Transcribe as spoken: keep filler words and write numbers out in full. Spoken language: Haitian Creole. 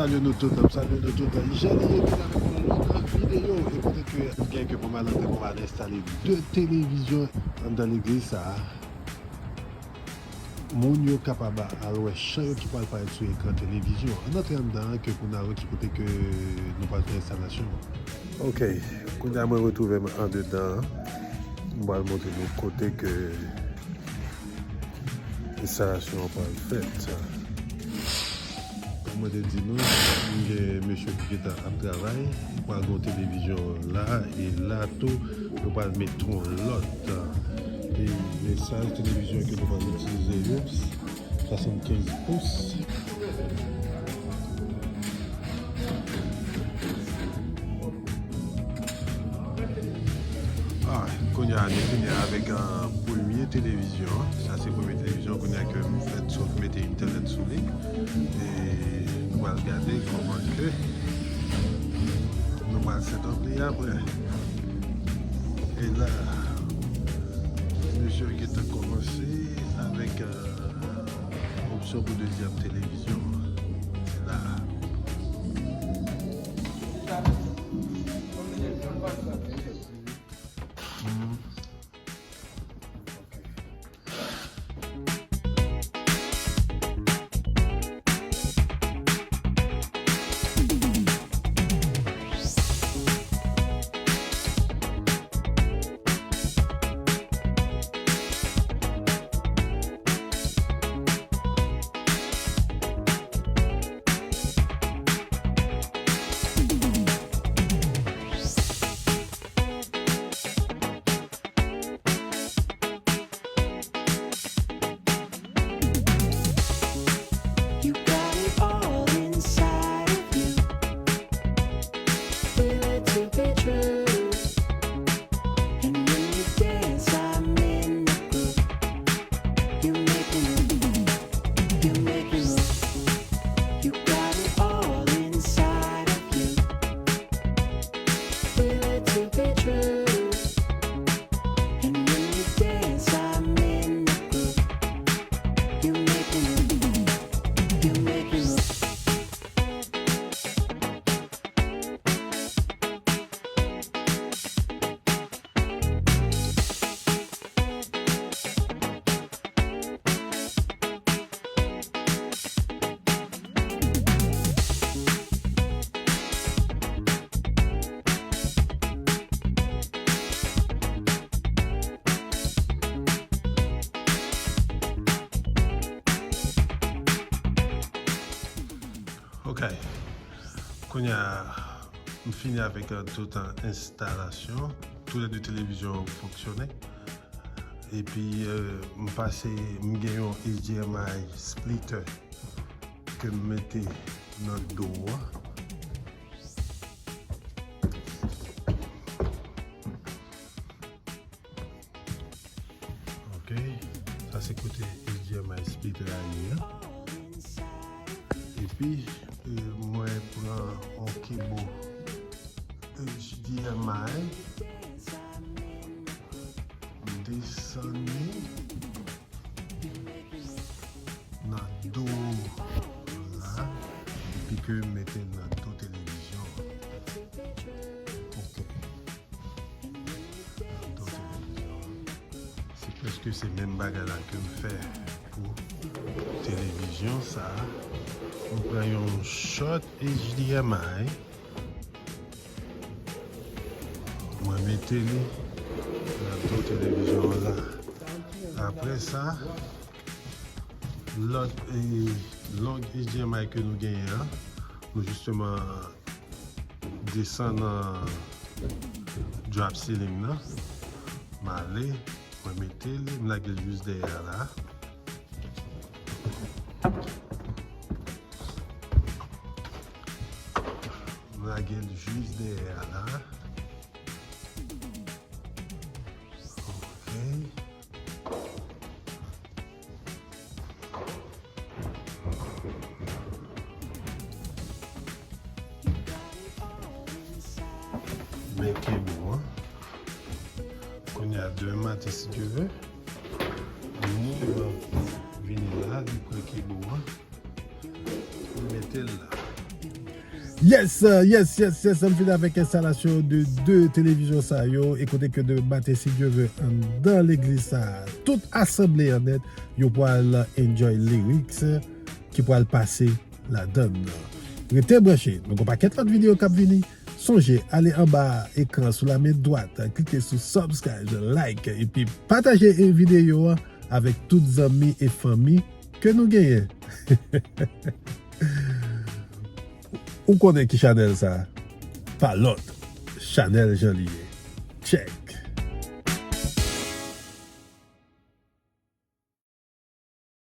Yo nou tout, m salye nou tout. Jan nou ye vin avèk yon lòt videyo, e kote ke m gen ke pou m al antre, pou m al enstale de televizyon anndan legliz sa a. Moun yo kapab al wè chan yo ki pral parèt sou ekran televizyon an. Ann antre anndan an, ke pou n al wè ki kote ke nou pral fè enstalasyon an. Ok, kounye a mwen retwouve m andedan an. M pral montre nou kote ke enstalasyon an pral fèt. Kòm mwen te di nou, m gen mesye ki gentan ap travay. Li pral gen yon televizyon la, e la tou, nou pral met yon lòt. E mesaj televizyon ke nou pral itilize yo, swasannkenz pous. Ah, kounye a, nou fini avèk, ah, premye televizyon. Sa se premye televizyon kounye a ke m fèt sot mete entènèt sou li. E nou pral gade kòman ke nou pral set up li apre. E la, mesye yo gentan kòmanse avèk, ah, opsyon pou dezyèm televizyon an. Se la. You got it all inside of you. Feel it to be true. And when you dance, I'm in the groove. You make me move. You make me move. You got it all inside of you. Feel it to be true. And when you dance, I'm in the groove. You make me move. You make me move. Ok. Kounye a, m fini avèk, euh, tout, euh, enstalasyon. Toulède televizyon yo fonksyone. Epi, euh, m pase, m gen yon H D M I splitter ke m mete nan do a. Ok, sa se kote H D M I splitter a ye a. Epi, euh, mwen pran yon kebo H D M I, m desann li nan do la, epi ke m mete l nan do televizyon an. Ok. Nan do televizyon an. Se prèske se menm bagay la ke m fè pou televizyon sa a. M pran yon short H D M I. Mwen mete li nan do televizyon an la. Apre sa, lòt, e, long H D M I ke nou genyen an, nou jisteman desann nan drop ceiling nan. M ale, mwen mete li, m lage l jis dèyè a la. M lage l jis dèyè a la. Ok. Men kebo an. Kounye a, demen maten, si Dye vle, nou va vini la, li pran kebo an, pou mete l la. Yes, uh, yes, yes, yes, m vin avèk enstalasyon de de televizyon sa yo, e kote ke demen maten, si Dye vle, anndan legliz sa, tout asanble an nèt, yo pral enjoy lyrics ki pral pase ladann. Rete branche, nou gon pakèt lòt videyo k ap vini. Sonje, ale anba ekran sou lamen dwat, klike sou subscribe, like, epi pataje videyo an avèk tout zanmi e fanmi ke nou genyen. Ou konnen ki chanèl sa? Pa lòt, chanèl Jan Li Ye.